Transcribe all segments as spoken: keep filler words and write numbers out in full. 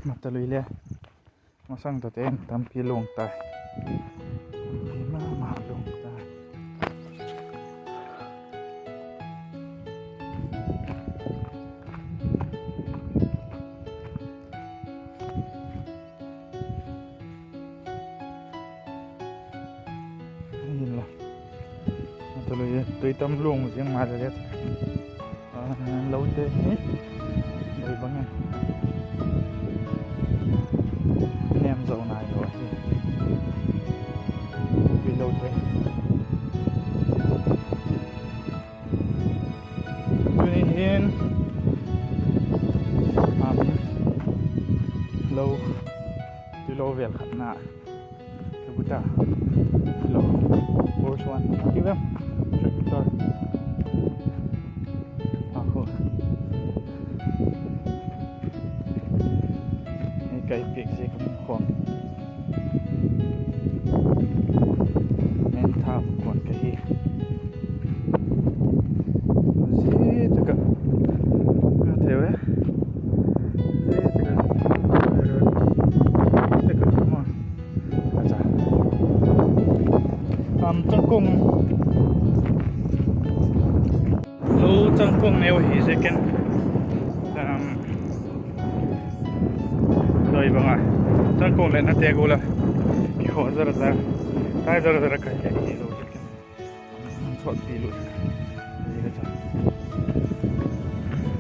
Matalui le masang tawh te in tampi luang tai. Tampi ma ma luang tai. Hinla, Matalui tui tam luang ziang ma le le, lote hi dei bang in nem zo nai lo ahi. Tui lote tuni hin, am, lo, tui lo vel khatna ka bu ta. Lo, first one, ti vem, tractor. A khu ei kai piak ziak a khawm, en tha kuan ka hi. Zia tak ah, a theu e, zia tak ah, zia tak ah khawm a, a cha, am, changkung, lo changkung neu hi ziakin, am, doi bang a, changkung leh nate gual a kikhaw zara zara, tai zara zara kai leh hi lo ziakin, thawtpi lut zia ka cha.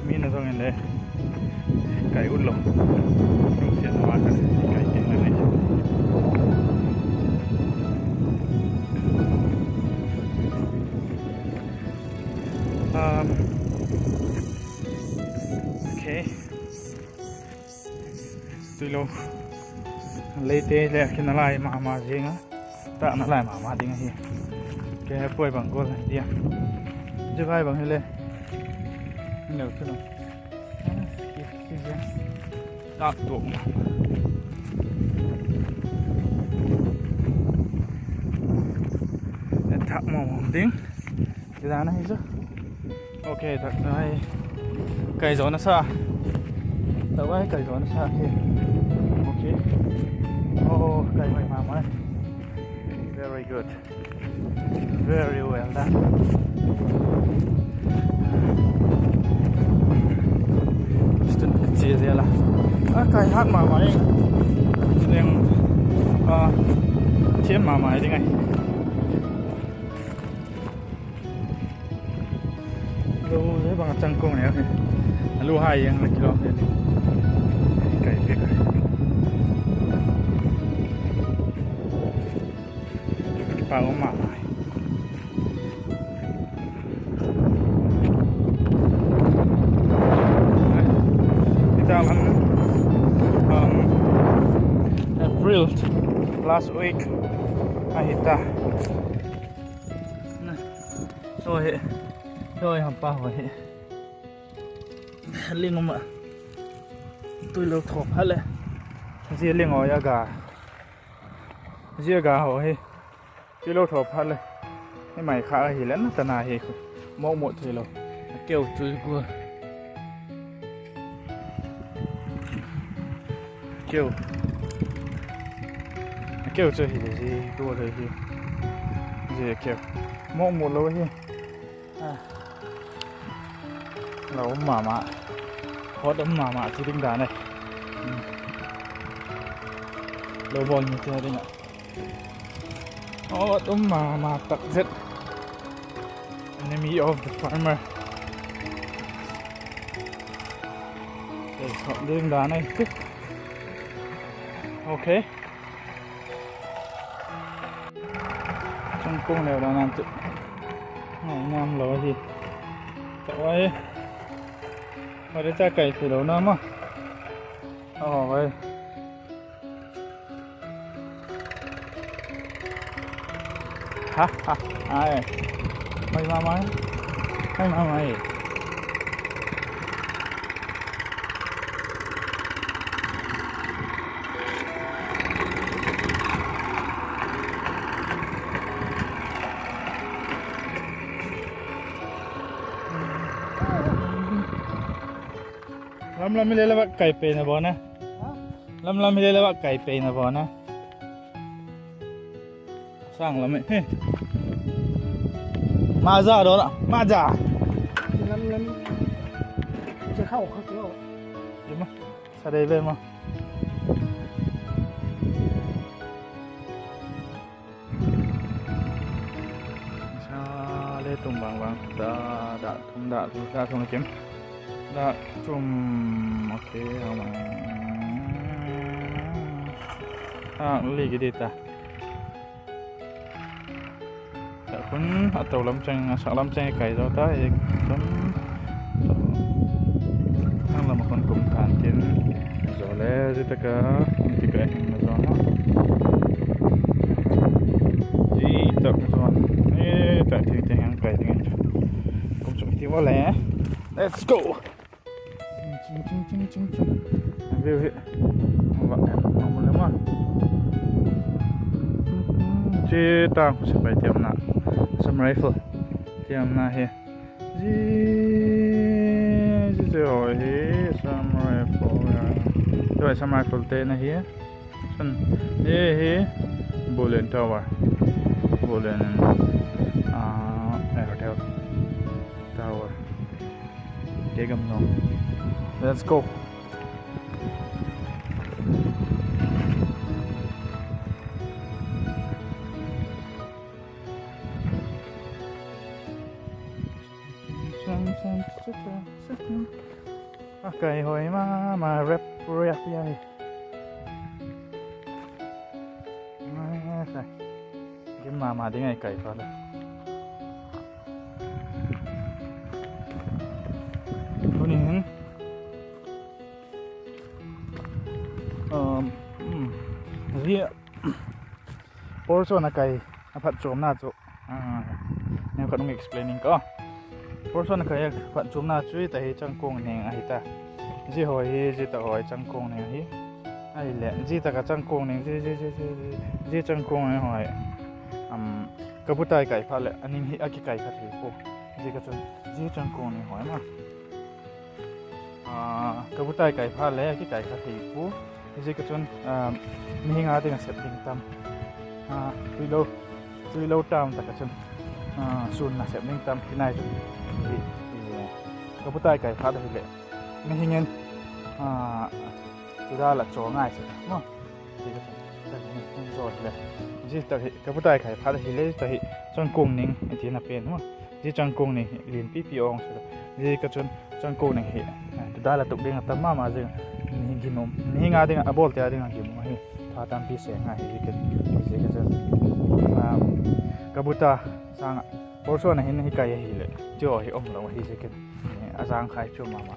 Mi na zong in le kai ut lo, lungsiat ma ka kai kei na nei. Um, okay. Tui lo, leite le a kina lai ma ma zing a, tâkna lai ma ma ding ahi. Ke puai bang gual a tia, zia vai bang hile, neu chu lo, ki, ki zia, tâk tuak ma ma, e thak ma ma ding. Ti dan ahi chu. Okay, tak ai, kai zaw nasa, tak ai kai zaw nasa hi. Okay. Oh, kai hoi ma mai. Very good. Very well done. Student ka chia zel a, a kai hat ma mai. Leng, a, thiam ma mai ding ahi. Lo le bang a changkung neu hi, a lu hai ang le kilawm hi. Kai piak a, kipak um ma mai. Hita lam, um, April last week ahi ta. Hoi, hoi, hampa hoi hi. Ling um ah, tui lo thaw phat le, zia ling hoi a ga, zia ga haw hi, tui lo thaw phat le, hi mai kha ahile na tana hi khu, mawk mawk theilo. A keu chu i gua, keu, a keu chu hile zia gua le hi, zia keu, mawk mawk lo hi. Lo um ma ma, hot um ma ma chu ding dan e. Lo bawl ni chu ding ah, hot um ma ma tak zet. Enemy of the farmer. Hot ding dan e. Okay. Changkung neu dan a chu ngai nam lo ahi. Chawai, hoi le cha kai thei lo na ma. Aw, hoi. Ha ha. Ai, hoi ma mai, hoi ma mai. Lam lam i le la vak kai pen a bawn a. Lam lam hi le la va kai peina bawn a. Sâng lam hi. Maza dawn a, maza. Lam lam. Sa dei ve maw. Sa le tum vang vang. Da, da thum, da li, da thum kim. Da thum, okay, a ma. A li ki di ta. Khun a to lam cheng, a sak lam cheng kai zo ta, i khun a lam a khun kum tan tin, zo le zia tak a, ti ka hing na zo na. Zia tak zo, e, tak ti ti hang kai ding. Kum chung ti va le. Let's go. Ching, ching, ching, ching, ching. View hi. Va, va mu le ma. Chi tang khu sepai tiamna. Assam Rifle tiamna hi. Zi, zi, zi ho hi Assam Rifle a. Zi ho Assam Rifle te na hi. Chun, hi, hi, Bolen Tower. Bolen, ah, eh, Hotel Tower. Ke gam no. Let's go. A kai hoi ma ma rep rep ya hi. Gim ma ma ding ai kai pa le. Tuni hin. Um, um, zia, portion a kai a phatchuamna chu, ah, neukhat hung explain ing ka. Portion a kai a phatchuamna chu hita hi changkuang ning ahi ta. Zia hoi hi, zia tak hoi changkuang ning ahi. Ahileh, zia tak a changkuang ning, zia, zia, zia, zia, zia changkuang ning hoi. Um, ka butai kai phat leh, a ning hi a kikai kha thei pua. Zia ka chun, zia changkuang ning hoi ma. Ah, ka butai kai phat leh, a kikai kha thei pua. Zia ka chun, ah, mihing a ding a sep ding tam. Ah, tuilo, tuilo tam tak a chun. Ah, sûn na sep ding tam, kinai chu. Hi, hi, ka butai kai phat ahileh. Mihing in, ah, tu da la chaw ngai sek maw. Zia ka chun, tak ni, zo le. Zia tak hi, ka butai kai phat ahileh, tak hi, changkuang ning, ti na pen maw. Zia changkuang ning hi lian pipi awng sek. Zia ka chun changkuang ning hi, eh, tu da la tuk ding a tam ma ma zing. Mihing gim um, mihing a ding a, a bawlte a ding a gim um ahi. Pha tampi seng ahi ziakin. Zia ka chun, ah, ka buta sâng ah portion a hin hi kai ahileh, chu hi um lo ahi ziakin, eh, a zang khai chu ma ma.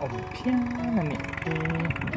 um phian a ni hi.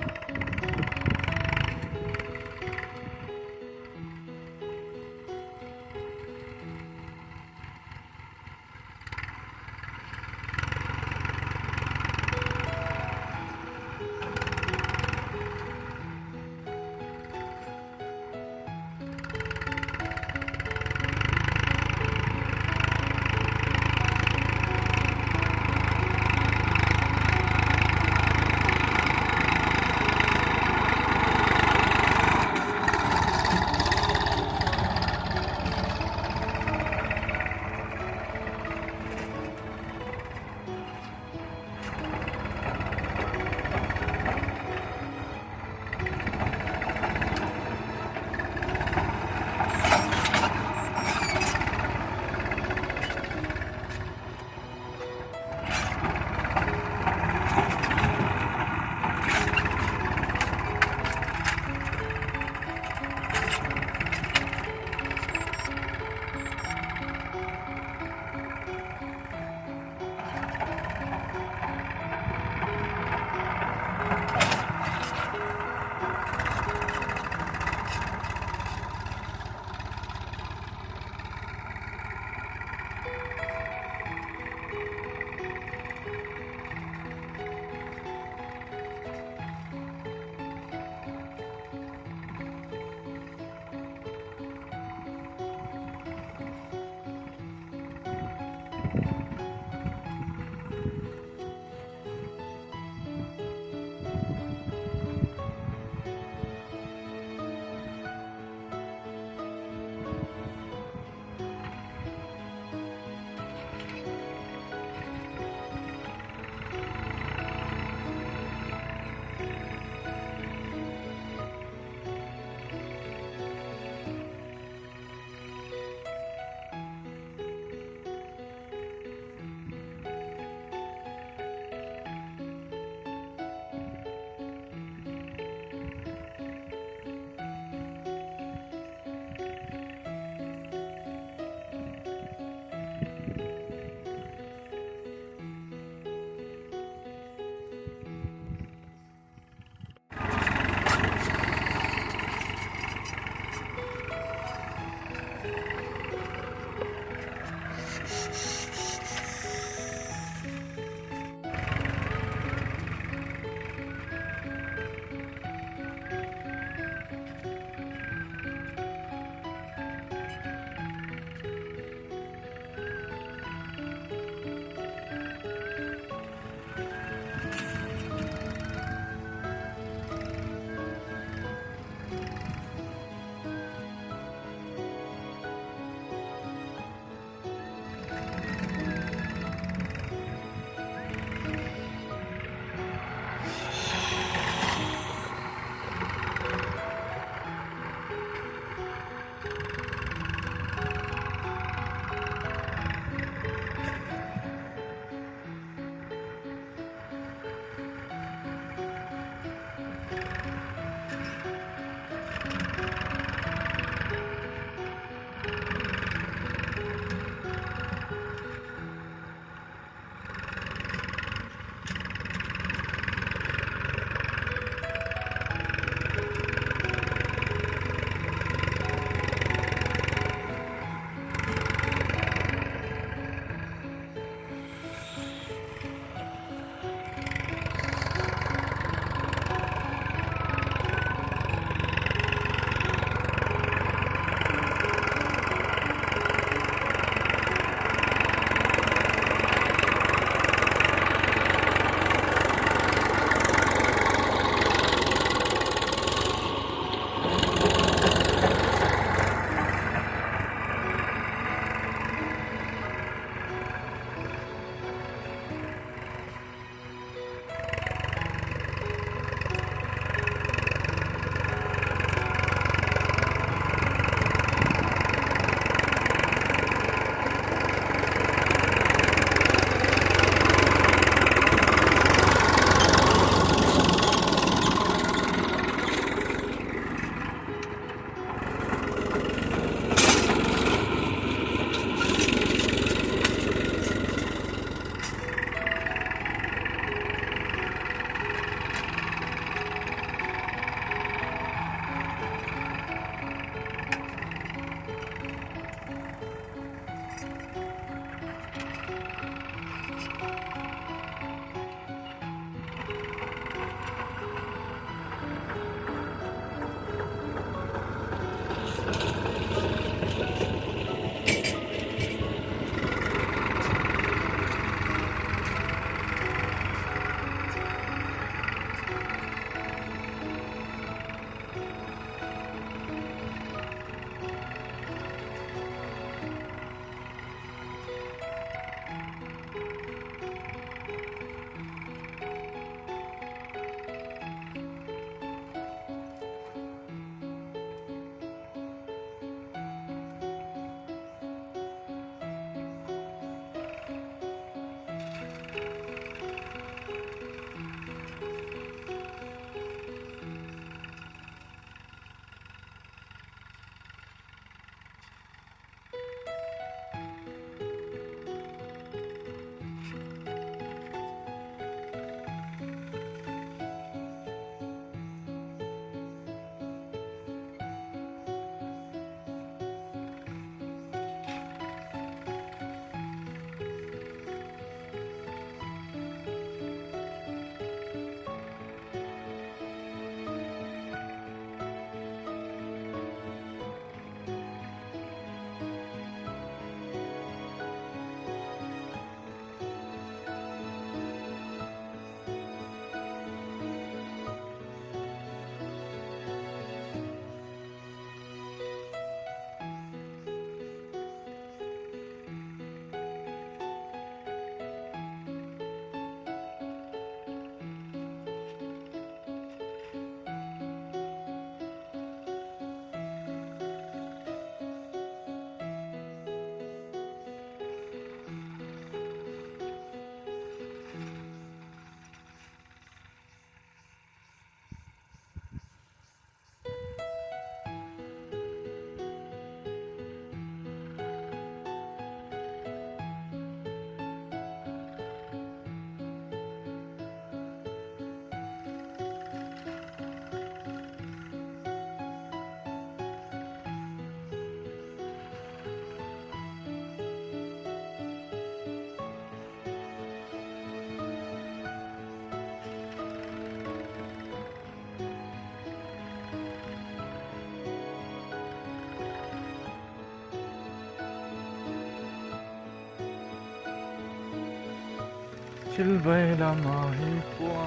Thil bai lam ahi pua.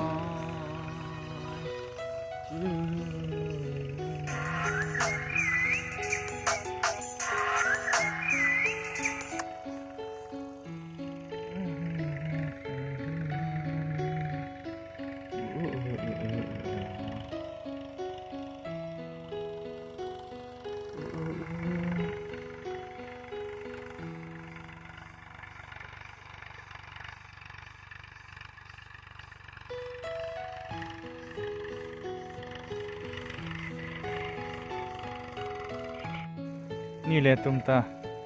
Ni le tung ta,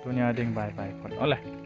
tuni a ding bye bye khun. Awle.